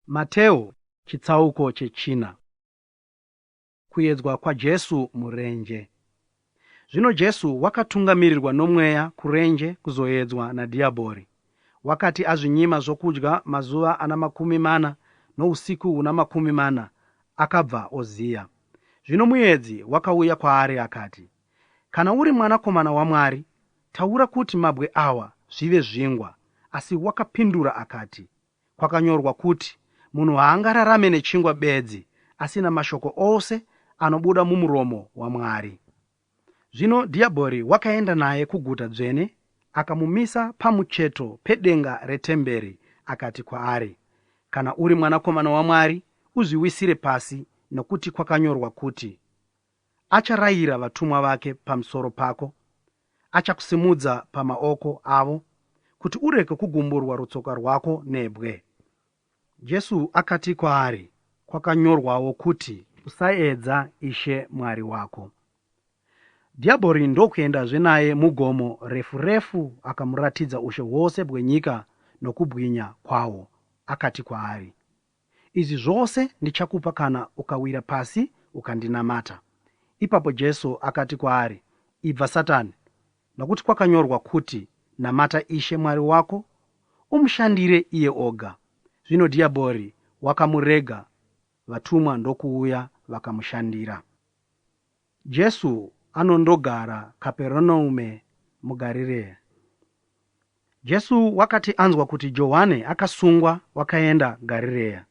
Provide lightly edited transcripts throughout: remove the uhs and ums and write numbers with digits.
Mateo chitsauko chechina. Kuedzwa kwaJesu murenje. Zvino Jesu wakatungamirirwa noMweya kurenje kuzoedzwa nadhiabhori. Wakati azvinyima zvokudya mazuva ana 40 nousiku huna 40, akabva oziya. Zvino muedzi wakauya kwaari akati, Kana uri mwanakomana waMwari, taura kuti mabwe awa zvive zvingwa. Asi wakapindura akati, Kwakanyorwa kuti, Munhu haangararame nechingwa bedzi, asi namashoko ose anobuda mumuromo waMwari. Zvino Dhiyabhori wakaenda naye kuguta dzvene, akamumisa pamucheto pedenga retemberi, akati kwaari, Kana uri mwanakomana waMwari, uzviwisire pasi, nokuti kwakanyorwa kuti, Acharayira vatumwa vake pamusoro pako, achakusimudza pamaoko avo, kuti urege kugumburwa rutsoka rwako nebwe. Jesu akati kwaari, Kwakanyorwawo kuti, Usaedza Ishe Mwari wako. Dhiabhori ndokuendazve naye mugomo refu refu akamuratidza ushe hwose bwenyika nokubwinya kwahwo, akati kwaari, Izvi zvose ndichakupa kana ukawira pasi ukandinamata. Ipapo Jesu akati kwaari, Ibva Satani, nokuti kwakanyorwa kuti, Namata Ishe Mwari wako, umushandire iye oga. Zvino Dhiyabhori wakamurega, vatumwa ndokuuya vakamushandira. Jesu anondogara Kaperonaume muGarirea. Jesu wakati anzwa kuti Johane akasungwa wakaenda Garirea.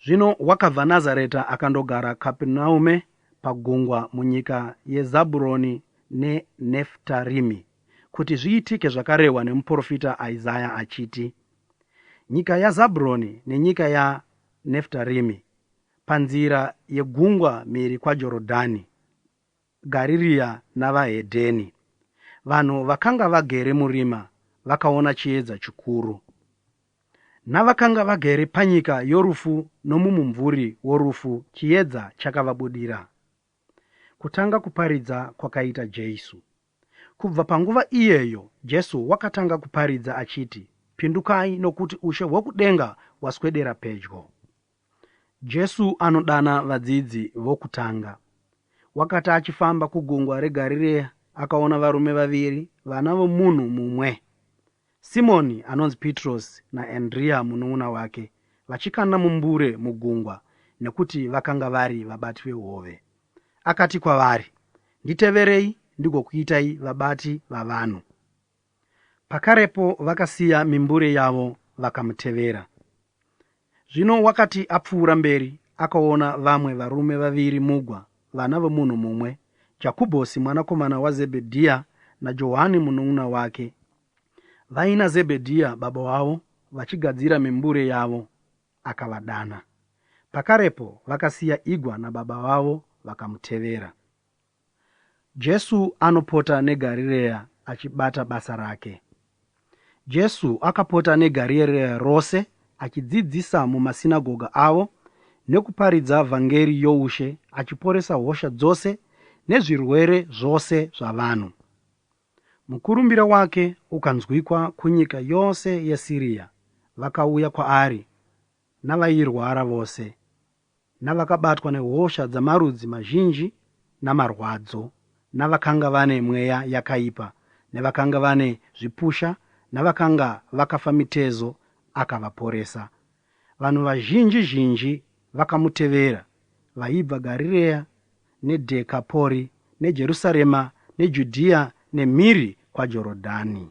Zvino wakabva Nazareta akandogara Kapernaume pagungwa munyika yeZabhuroni neNeftarimi, kuti zviitike zvakarehwa nemuprofita Isaya achiti, Nyika yaZabhuroni nenyika yaNeftarimi, panzira yegungwa mhiri kwaJorodhani, Garirea navahedheni. Vanhu vakanga vagere murima vakaona chiedza chikuru. Navakanga vagere panyika yorufu nomumumvuri worufu chiedza chakavabudira. Kutanga kuparidza kwakaita Jesu. Kubva panguva iyeyo Jesu wakatanga kuparidza achiti, Pindukai nokuti ushe hwokudenga hwaswedera pedyo. Jesu anodana vadzidzi vokutanga. Wakati achifamba kugungwa reGarirea, akaona varume vaviri, vana vomunhu mumwe, Simoni anonzi Pitirosi naAndriya munun'una wake, vachikanda mumbure mugungwa, nekuti vakanga vari vabati vehove. Akati kwavari, Nditeverei, ndigokuitai vabati vavanhu. Pakarepo vakasiya mimbure yavo vakamutevera. Zvino wakati apfuura mberi, akaona vamwe varume vaviri mugwa, vana vomunhu mumwe, Jakubhosi mwanakomana waZebhedhiya naJohani munun'una wake, vaina Zebhedhiya baba wavo, vachigadzira mimbure yavo, akavadana. Pakarepo vakasiya igwa nababa vavo vakamutevera. Jesu anopota neGarirea achibata basa rake. Jesu akapota neGarirea rose achidzidzisa mumasinagoga avo nekuparidza vhangeri youshe achiporesa hosha dzose nezvirwere zvose zvavanhu. Mukurumbira wake ukanzwikwa kunyika yose yeSiria, vakauya kwaari navairwara vose, navakabatwa nehosha dzamarudzi mazhinji namarwadzo, navakanga vane mweya yakaipa, nevakanga vane zvipusha, navakanga vakafa mitezo, akavaporesa. Vanhu vazhinji zhinji vakamutevera, vaibva Garirea neDhekapori neJerusarema neJudhiya nemhiri kwaJorodhani.